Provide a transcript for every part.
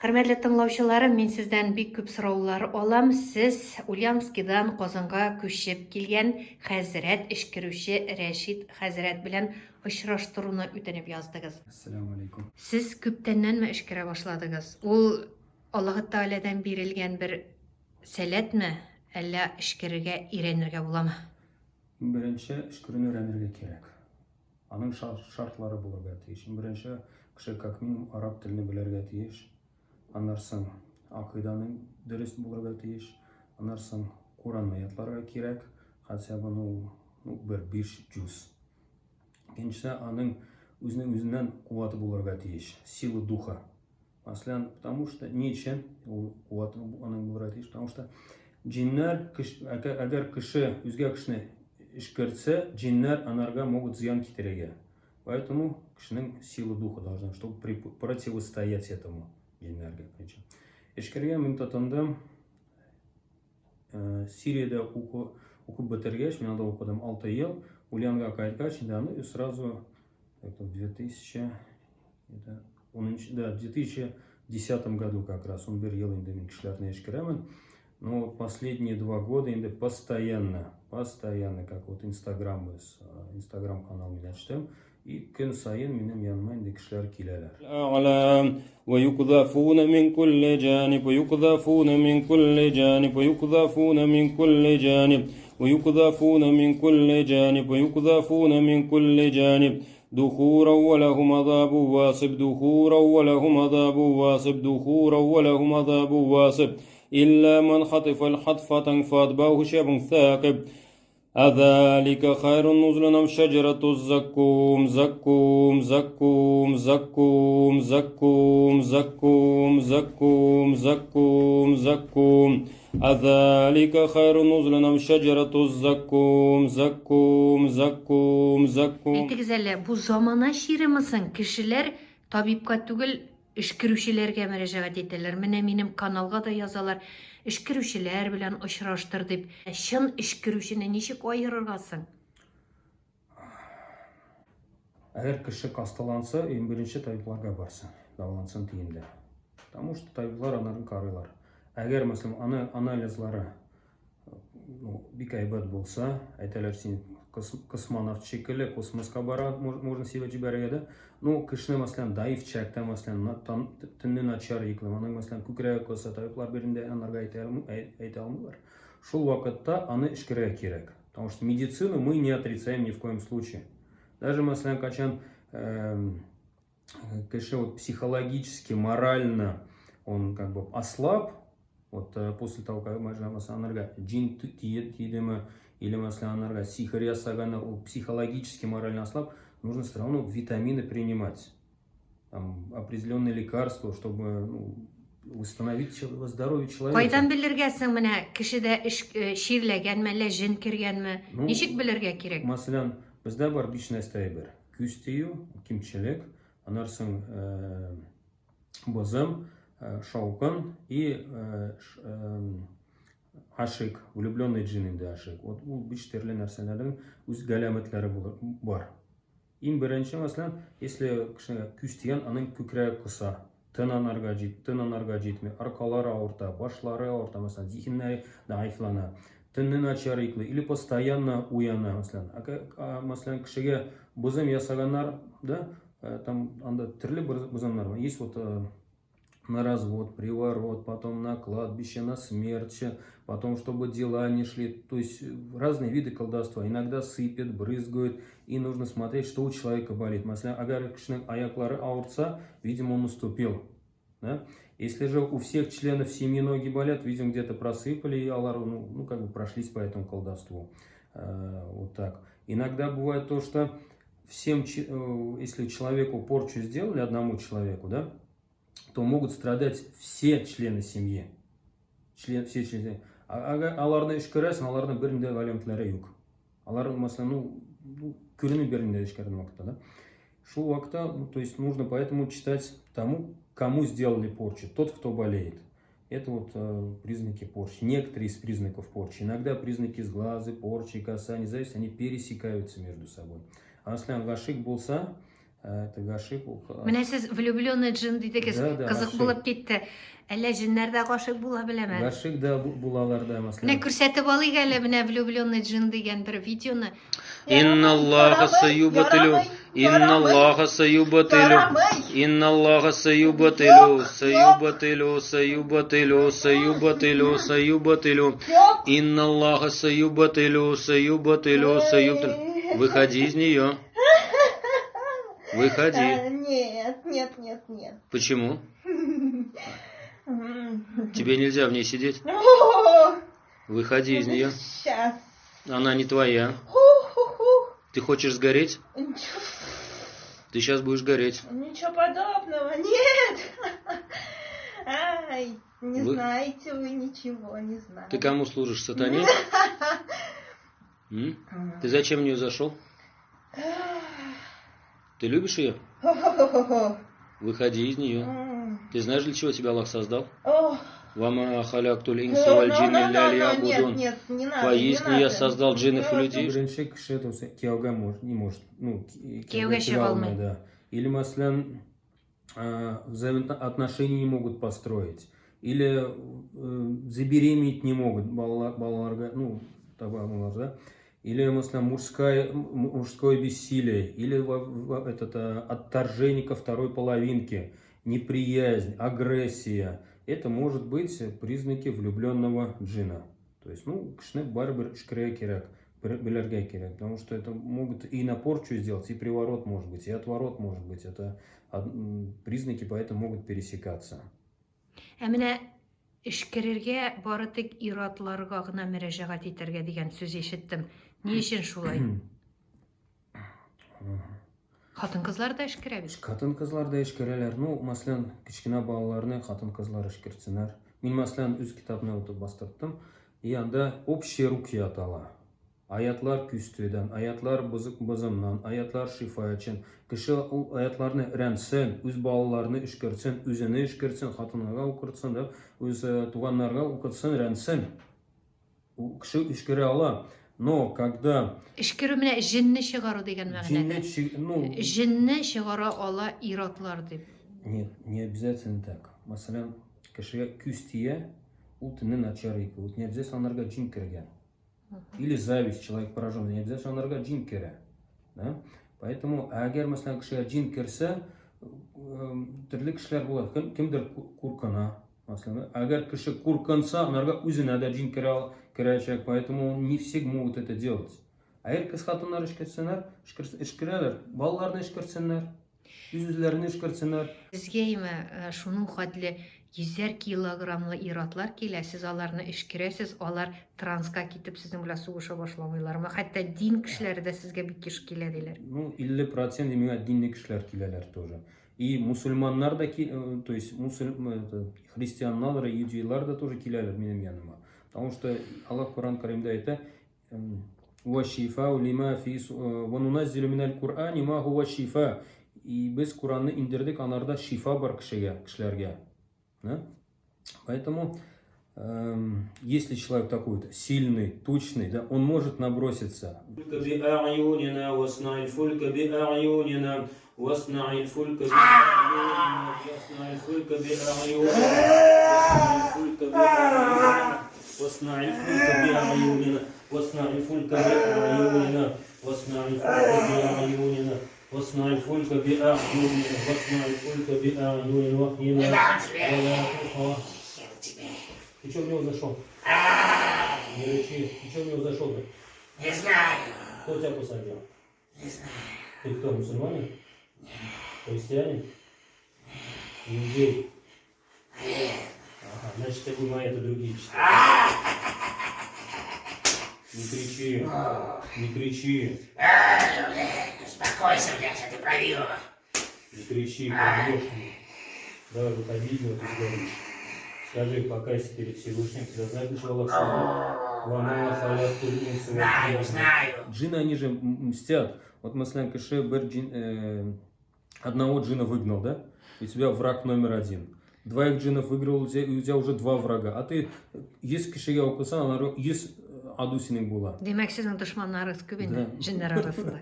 Хөрмәтле тыңлаучыларым, мин сездән бик күп сораулар алам. Сез Ульяновскидан Казанга күчеп килгән хәзрәт, эшкерүче Рәшит хәзрәт белән очраштыруны үтенеп яздыгыз. Әссәламү алейкум. Сез күптәннәнме эшкерә башладыгыз? Ул Аллаһы Тәгаләдән бирелгән бер сәләтме, әллә эшкерергә өйрәнергә буламы? Иң беренче эшкерүне өйрәнергә кирәк. Аның шартлары булырга тиеш. Иң беренче, кеше как минимум араб телне белергә тиеш. Аннан соң акыйданың дөрес булырга тиеш. Аннан соң Куранны ятларга кирәк. Хотя бы, ну, ну бер биш җуз. Икенчесе, аның үзенең үзеннән куәте булырга тиеш. Сила духа. Мәсәлән, потому что ни өчен ул куәт аның булырга тиеш? Потому что җиннәр, әгәр кеше үзгә кешене эшкәртсә, җиннәр анарга могут зыян китерергә. Поэтому кешенең сила духа должна, чтобы противостоять этому җиннәргә. Короче. Эшкәргә мин тотындым. Э, Сириядә уку, укып бетергәч, мин анда укыдым 6 ел. Ульянга кайткач, инде аны сразу это в 2000 это 10, да, в 2010 году как раз, 11 ел инде мин кешеләрне эшкәрәмен. Но последние 2 года инде постоянно, постоянно, как вот Инстаграм, Инстаграм канал мин ачтым, и көн саен минем яныма инде кешеләр киләләр. ويقذفون من كل جانب ويقذفون من كل جانب ويقذفون من كل جانب ويقذفون من كل جانب ويقذفون من كل جانب دحورا ولهم عذاب واصب دحورا ولهم عذاب واصب دحورا ولهم عذاب واصب إلا من خطف الخطفة فأتبعه شهاب ثاقب أذلك خير نزلا أم شجرة الزقوم زقوم زقوم زقوم زقوم زقوم زقوم زقوم زقوم أذلك خير نزلا أم شجرة الزقوم زقوم زقوم زقوم. Әйтегез әле, бу замана чиреме соң? Кешеләр табибка түгел, өшкерүчеләргә мөрәҗәгать итәләр. Менә минем каналга да язалар, өшкерүчеләр белән очраштыр дип. Чын өшкерүчене ничек аерырга соң? Әгәр кеше хасталанса, иң беренче табибларга барсын, дәвалансын дигәндә. Потому что табиблар анарын карыйлар. Әгәр, мәсәлән, аны анализлары, ну, бик әйбәт булса, әйтәләр, син космонавт шикелле, космоска бара, можно себя җибәрергә дә. Ну, кешене, мәсәлән, даиф чакта, мәсәлән, төнне начар йоклый, аның, мәсәлән, күкрәге кыса, табиблар берендә анарга әйтә алмыйлар. Шул вакытта аны эшкәрергә кирәк. Потому что медицину мы не отрицаем ни в коем случае. Даже, мәсәлән, качан кеше вот психологически, морально он как бы ослаб, вот после того, как, мәсәлән, анарга җин тидеме, или, мәсәлән, анарга сихер ясаганнар, ул психологически, морально ослаб, нужно все равно витамины принимать. Там определенные лекарства, чтобы, ну, восстановить здоровье человека. Кайдан белергә соң менә кешедә эш чирләгәнме, әллә җен кергәнме? Ну, Ничек белергә кирәк? Мәсәлән, бездә бар биш нәрсә әйбер. Күз тию, кимчелек, аннан соң бозым, шаукым и ашык, влюбленный джин инде ашык. Вот ул биш төрле нәрсәләрнең үз галәмәтләре бар. Иң беренче, мәсәлән, если кешегә күз тигән, аның күкрәге кыса, тын анарга җитми, аркалары авырта, башлары авырта, мәсәлән, зиһеннәре даифлана, төнне начар йоклый или постоянно уяна, мәсәлән. Мәсәлән, кешегә бозым ясаганнар, да, там анда төрле бозымнар бар. Есть вот на развод, приворот, потом на кладбище, на смерть, потом чтобы дела не шли. То есть разные виды колдовства. Иногда сыпят, брызгают, и нужно смотреть, что у человека болит. Мәсәлән, әгәр кешенең аяклары авыртса, видимо, он уступил. Да? Если же у всех членов семьи ноги болят, видимо, где-то просыпали, и алар, ну, как бы прошлись по этому колдовству. Вот так. Иногда бывает то, что всем, если человеку порчу сделали, одному человеку, да, то могут страдать все члены семьи. Все члены. Аларны өшкерәсең, аларның бернинди галәмәтләре юк. Алар, мәсәлән, ну, күренми бернинди өшкергән вакытта, да. Шул вакытта, ну, то есть нужно поэтому читать тому, кому сделали порчу, тот, кто болеет. Это вот признаки порчи, некоторые из признаков порчи. Иногда признаки сглаза, порчи, коса, не зависят, они пересекаются между собой. А мәсәлән, гашыйк булса, Это гашыйк ул. Менә сез влюбленный джин дидегез. Да, да, Кызык гашыйк. булып китте. Әллә җеннәр дә гашыйк була беләме? Гашыйк да булалар да, Менә мәсәлән. күрсәтеп алыйк әле менә влюбленный джин дигән бер видеоны. Инналлаха саюбатилю. Инналлаха саюбатилю. Инналлаха саюбатилю. Саюбатилю, саюбатилю, саюбатилю, саюбатилю. Инналлаха саюбатилю, саюбатилю, саюбатилю. Выходи из нее. Выходи. Нет, нет, нет, нет. Почему? Тебе нельзя в ней сидеть. О, Выходи из нее. Сейчас. Она не твоя. Ху-ху-ху. Ты хочешь сгореть? Ничего, Ты сейчас будешь гореть. ничего подобного. Нет. Ай, не знаете вы ничего, не знаете. Ты кому служишь, сатане? М? Ты зачем в нее зашел? Ты любишь ее? Хо-хо-хо-хо. Выходи из нее. Ты знаешь, для чего тебя Аллах создал? Ох. Вама халяктул инса Ну, валь ну, джинна ну, илля ну, ну, нет, лиябудун. нет, не надо, не Поистине я надо. создал джиннов и Ну, людей. Беренче кеше то есть кияүгә не может, ну, Кияүгә килә чыга алмый, алмый. да. Или, мәсәлән, взаимоотношения не могут построить. Или забеременеть не могут балаларга, ну, таба алмыйлар, да. Или, мәсәлән, мужское бессилие, или отторжение ко второй половинке, неприязнь, агрессия. Это может быть признаки влюбленного джина. То есть, кешене барыбер өшкерергә кирәк, белергә кирәк, потому что это могут и на порчу сделать, и приворот может быть, и отворот может быть. Это признаки, поэтому могут пересекаться. Ә менә өшкерергә бары тик ир-атларга гына мөрәҗәгать итәргә дигән сүз ишеттем. Ни өчен шулай? Хатын-кызлар да өшкерә бит. Хатын-кызлар да өшкерәләр. Ну, мәсәлән, кечкенә балаларны хатын-кызлар өшкертсеннәр. Мин, мәсәлән, үз китапны отып бастырттым. И анда общие руки атала. Аятлар күз тиюдән, аятлар бозымнан, аятлар шифа өчен. Кеше ул аятларны өйрәнсен, үз балаларны өшкертсен, үзене өшкертсен, хатынга укытсын, да, үз туганнарга укытсын, өйрәнсен. Ул кеше өшкерә ала. Но когда Өшкерү менә җенне чыгару дигән җенне мәгънәдә. ну, Җенне чыгара ала ир-атлар дип. Нет, не обязательно так. Мәсәлән, кешегә күз тия, ул төнне начар йоклый. Вот не обязательно анарга җен кергән. Или зависть, человек поражен, не обязательно анарга җен керә. Да? Поэтому, әгәр, мәсәлән, кешегә җен керсә, төрле кешеләр була. Кемдер куркына, мәсәлән. Әгәр кеше куркынса, анарга үзенә дә җен керәчәк. Поэтому не все могут это делать. Әгәр кыз хатыннар эшкертсеннәр, эшкерәләр, балаларны эшкертсеннәр, үз-үзләрен эшкертсеннәр. Сезгә име шуның хәтле йөзәр килограммлы ир-атлар килә, сез аларны эшкерәсез, алар транска китеп сезнең белән сугыша башламыйлармы? Хәтта дин кешеләре дә сезгә бик еш килә диләр. Ну, илле процент миңа динле кешеләр киләләр тоже. И мусульманнар да то есть это, христианнар, иудейлар да тоже киләләр минем яныма. Потому что Аллаһ Коран Каримдә әйтә, «Ва шифау лима фи ва нуназзилу минәл Куръани ма хува шифа». И без Куранны индердек, анарда шифа бар кешеләргә. Да? Поэтому, если человек такой вот сильный, тучный, да, он может наброситься. بأعيننا واصنع الفلك بأعيننا واصنع الفلك بأعيننا واصنع الفلك بأعيننا واصنع الفلك بأعيننا واصنع الفلك بأعيننا واصنع الفلك بأعيننا واصنع الفلك بأعيننا واصنع الفلك بأعيننا وحينا ولا تخاف. Ты чё в него зашел? Не рычи. Ты чё в него зашел-то? Не знаю. Кто тебя посадил? Не знаю. Ты кто, мусульманин? Нет. Христианин? Иудей? Нет. Ага, значит, я будем это другие читать. Не кричи. Не кричи. Успокойся, блядь, а ты пробил. Не кричи, пробьешь меня. Давай, выходи из него, ты сгоришь. Скажи, покайся перед Всевышним, тебя знаешь, что Аллах создал? Вама халякту инса валь Знаю, джинна. знаю. Джинны, они же мстят. Вот, мәсәлән, кеше бер джин одного джина выгнал, да? И у тебя враг номер один. Двоих джинов выиграл, и у тебя уже два врага. А ты, есть кешегә укысан, алар йөз аду синең була. Димәк, сезнең дошманнарыгыз күп инде, җеннәр арасында.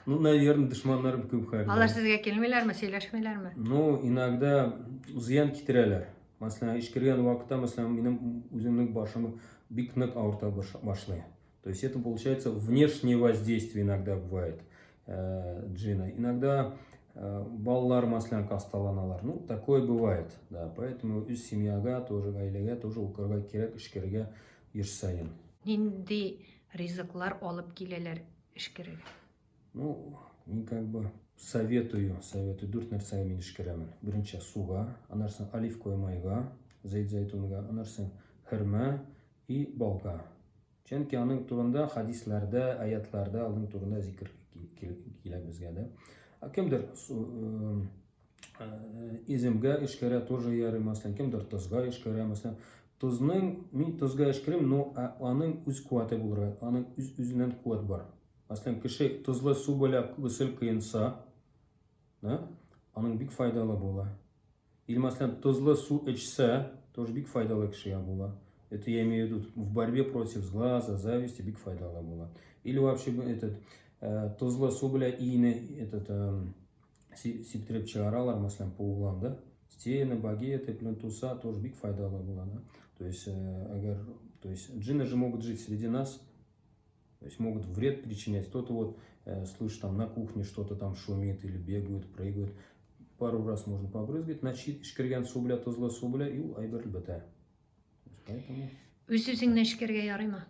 Ну, наверное, дошманнарым күп хәзер. Алар сезгә килмиләрме, сөйләшмиләрме? Ну, иногда зыян китерәләр. Мәсәлән, ишкергән вакытта, мәсәлән, минем үземнең башым бик нык авырта башлый. То есть это получается внешнее воздействие иногда бывает джина. Иногда балалар, мәсәлән, хасталаналар. Ну, такое бывает, да. Поэтому үз семьяга тоже, гаиләгә тоже укырга кирәк, эшкәргә еш саен. Нинди ризыклар алып киләләр эшкәргә? Ну, мин как бы советую, дүрт нәрсәгә мин эшкәрәмен. Беренче суга, аннан соң оливковый майга, зәйт зәйтүнгә, аннан соң хөрмә и балга. Чөнки аның турында хадисләрдә, аятларда аның турында зикер килә безгә, да. А кемдер иземгә эшкәрә тоже ярый, мәсәлән, кемдер тозга эшкәрә, мәсәлән, тозның, мин тозга эшкәрим, но аның үз куәте булырга, аның үз үзеннән куәт бар. Мәсәлән, кеше тозлы су белән госел кыенса, да, аның бик файдалы була. Или, мәсәлән, тозлы су эчсә, тоже бик файдалы кешегә була. Это я имею в виду в борьбе против сглаза, зависти бик файдалы була. Или вообще этот тозлы су белән ине этот сиптереп чыгаралар, мәсәлән, по углам, да? Стены, багеты, плинтуса тоже бик файдалы була, да? То есть, әгәр, то есть джинны же могут жить среди нас, то есть могут вред причинять. Кто-то вот слышит, там на кухне что-то там шумит или бегают, прыгают. Пару раз можно побрызгать, начи эшкергән су белән, тозлы су белән, и ул әйбер бетә. Поэтому Үз-үзеңне эшкәргә ярыймы?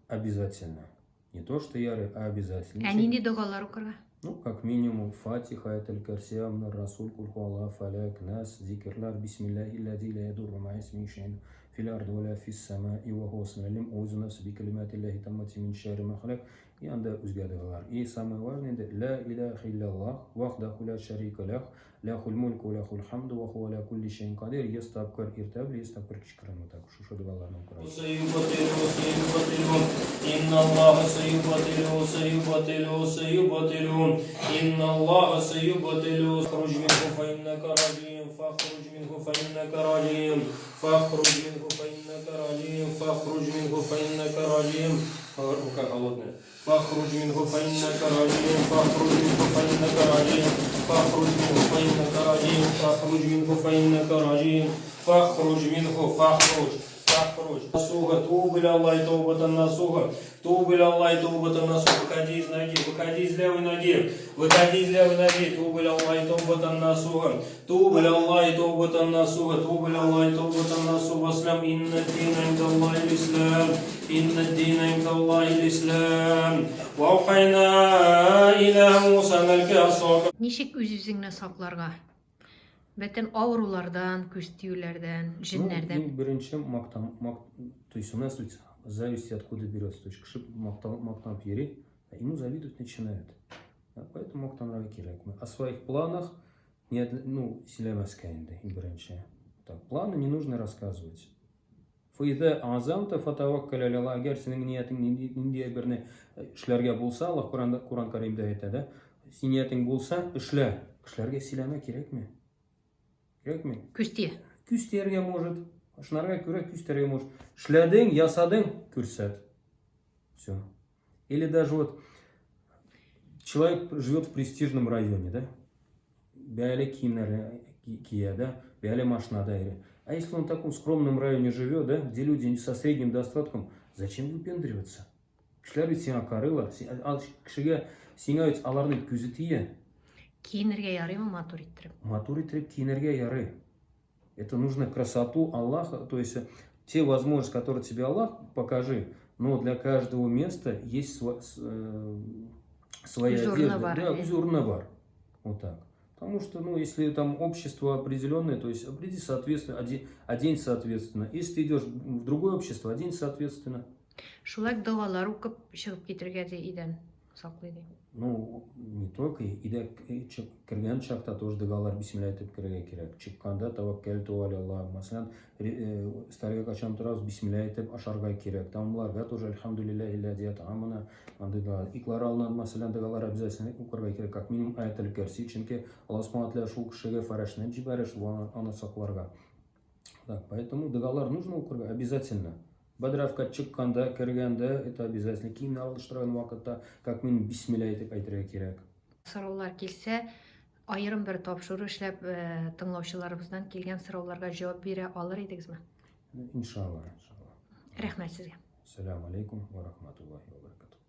Обязательно. Не то, что ярый, а обязательно. Ә нинди догалар укырга? Ну, как минимум, Фатиха, Аятель Кәрси, Амнар Расул, Кул хуаллах, Фаляк, Нас, зикерлар, Бисмиллахи ллази ла ядурру ма'а исмихи шайъун фил арди ва ла фис самаи ва хуа самиул алим, аузу нафси би калиматиллахи таммати мин шарри ма халак, и анда үзгә догалар. И самое важное, инде, ла илаха илляллах, вахдаху ла шарика лах, лахул мульку ва лахул хамду ва хуа аля кулли шайъин кадир, 100 тапкыр иртә белән, 100 тапкыр кичкырын, вот так, шушы догаларны укырга. سيبطل سيبطل إن الله سيبطل سيبطل سيبطل إن الله سيبطل فاخرج منه فإنك رجيم فاخرج منه فإنك رجيم فاخرج منه فإنك رجيم فاخرج منه فإنك رجيم. Рука холодная. فاخرج منه فإنك رجيم فاخرج منه فإنك رجيم فاخرج منه فإنك رجيم فاخرج منه فإنك رجيم فاخرج منه فاخرج فاخرج نصوحا توب إلى الله توبة نصوحا توب إلى الله توبة نصوحا выходи из ноги, выходи из левой ноги, выходи из левой ноги, توب إلى الله توبة نصوحا توب إلى الله توبة نصوحا توب إلى الله توبة نصوحا واسلم إن الدين عند الله الإسلام إن الدين عند الله الإسلام وأوحينا إلى موسى أن ألق عصاك Ничек үз-үзеңне сакларга? Бөтен авырулардан, күз тиюләрдән, җеннәрдән. Ну, иң беренче мактан, то есть у нас ведь зависть откуда берется, то есть кеше мактанып йөри, а ему завидовать начинают. Да, поэтому мактанырга кирәкми. О своих планах не, ну, сөйләмәскә инде, иң беренче. Так, планы не нужно рассказывать. Фәизә азамта фатаваккаль аля, әгәр синең ниятең нинди әйберне эшләргә булса, Аллаһ Коранда, Коран Кәримдә әйтә, да? Син ниятең булса, эшлә. Кешеләргә сөйләмә кирәкме? Кирәкме? Күз тия. Күз тияргә может. Шунарга күрә күз тияргә может. Эшләдең, ясадың, күрсәт. Все. Или даже вот человек живет в престижном районе, да? Бәяле киемнәр кия, да? Бәяле машинада йөри. А если он в таком скромном районе живет, да, где люди со средним достатком, зачем выпендриваться? Кешеләр бит сиңа карыйлар. Кешегә сиңа бит аларның күзе тия. Киенергә ярыймы матур иттереп? Матур иттереп киенергә ярый. Это нужно красоту Аллаха, то есть те возможности, которые тебе Аллах, покажи, но для каждого места есть своя Үз урыны одежда. бар, Да, әйе. үз урыны бар. Вот так. Потому что, ну, если там общество определенное, то есть определи соответственно, одень соответственно. Если ты идешь в другое общество, одень соответственно. Шулай догалар укып чыгып китергә дә өйдән саклый ди. Ну, не только, өйдә кергән чакта тоже догалар бисмилла әйтеп керергә кирәк. Чыкканда таваккәлту аля Аллах. Мәсәлән, өстәлгә качан торабыз, бисмилла әйтеп ашарга кирәк. Тамларга тоже әлхәмдүлилләһи лләзи ат'амана. Андый да иклар алынады, мәсәлән, догалар обязательно укырга кирәк, как минимум аятел кәрси, чөнки Аллаһ субхана тәгалә шул кешегә фәрәшне җибәрә, шул аны сакларга. Так, поэтому догалар нужно укырга обязательно. Бәдрәфкә чыкканда, кергәндә, это обязательно киемне алыштырган вакытта, как минимум бисмилла әйтеп әйтергә кирәк. Сораулар килсә, аерым бер тапшыру эшләп, э, тыңлаучыларыбыздан килгән сорауларга җавап бирә алыр идегезме? Иншалла, иншалла. Рәхмәт сезгә. Сәлам алейкум ва рахматуллахи ва баракатух.